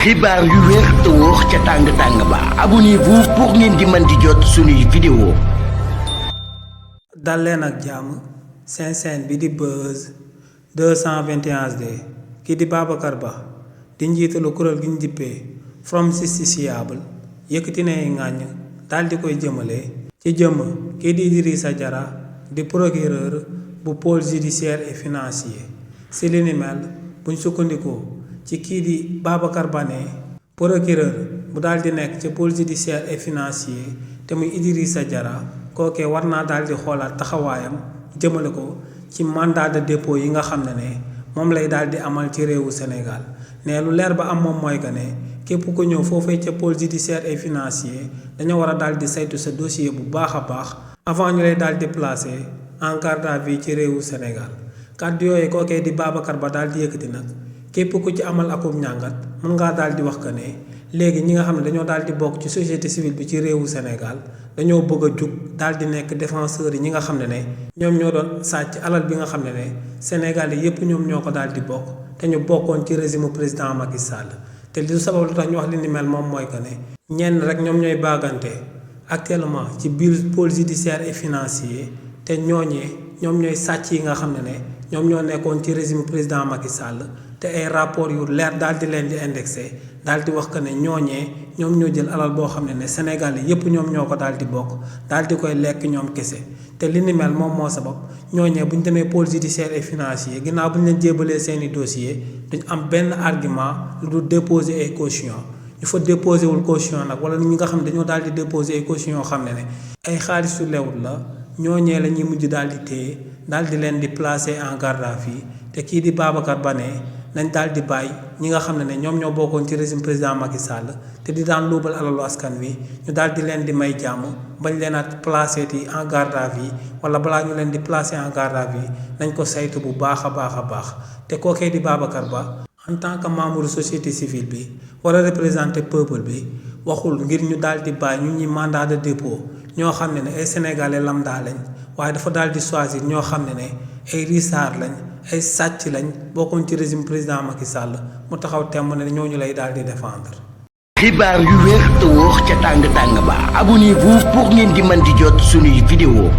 xibaar yu wér te wóor ca tàng ba abonnez-vous pour ngeen di mën di jot suñuy vidéo. dal leen ak jàmm seen chaîne bi di Buzz 221HD kii di Babacar Ba di njiitalu kuréel gi ñu dippee From Justiciable yëkkati na ŋàññ daal di koy jëmale ci jëmm kii di Idrissa Diarra di procureur bu pôle judiciaire et financier si li ni mel buñ sukkandikoo ci kii di Babacar Ba ne procureur bu daal di nekk ci pôle judiciaire et financier te muy Idrissa Diarra kookee war naa daal di xoolaat taxawaayam jëmale ko ci mandat de dépôt yi nga xam ne moom lay daal di amal ci réewu Sénégal ne lu leer ba am moom mooy que ne képp ku ñëw foofee ca pôle judiciaire et financier dañoo war a daal di saytu sa dossier bu baax a baax avant ñu lay daal di placer en garde à vue ci réewu Sénégal kàddu yooyu kookee di Babacar Ba daal di yëkkati nag képp ku ci amal akum njàngat mën ngaa daal di wax que ne léegi ñi nga xam ne dañoo daal di bokk ci société civile bi ci réewu Sénégal dañoo bëgg a jug daal di nekk défenseurs yi ñi nga xam ne ñoom ñoo doon sàcc alal bi nga xam ne Sénégal yi yépp ñoom ñoo ko daal di bokk te ñu bokkoon ci régime président Macky Sall te li sabab lu tax ñu wax li ni mel moom mooy que ne ñenn rek ñoom ñooy baagante actuellement ci biir pôle judiciaire et financier te ñooñee ñoom ñooy sàcc yi nga xam ne ñoom ñoo nekkoon ci régime président Macky Sall te ay rapport yu leer daal di leen di indexé daal di wax que ne ñooñee ñoom ñoo jël alal boo xam ne Sénégal yi yépp ñoom ñoo ko daal di bokk daal di koy lekk ñoom kese te li ni mel moom moo sabab ñooñee bu ñu demee pôle judiciaire et financier ginnaaw bu ñu leen jébalee seeni dossier duñ am benn argument lu dul déposer ay caution ñu fa déposé wul caution nag wala ñi nga xam ne dañoo daal di déposer ay caution yoo xam ne ay xaalis yu lewul la ñooñee la ñuy mujj daal di téye daal di leen di placer en garde à vue te kii di Babacar Ba ne nañ daal di bàyyi ñi nga xam ne ñoom ñoo bokkoon ci régime président Macky Sall te di daan luubal alalu askan wi ñu daal di leen di may jàmm bañ leen a placé ti en garde à vue wala balaa ñu leen di placé en garde à vue nañ ko saytu bu baax a baax te kookee di Babacar Ba en tant que membre société civile bi war a représenter peuple bi waxul ngir ñu daal di bàyyi ñu ñuy mandat de dépôt ñoo xam ne ay sénégalais lambda lañ waaye dafa daal di choisir ñoo xam ne ay risaar lañ ay sàcc lañ bokkoon ci régime président Macky Sall mu taxaw temm ne ñooñu lay daal di défendre. xibaar yu wér te wóor ca tàng ba abonnez-vous pour ngeen di mën di jot suñuy vidéo.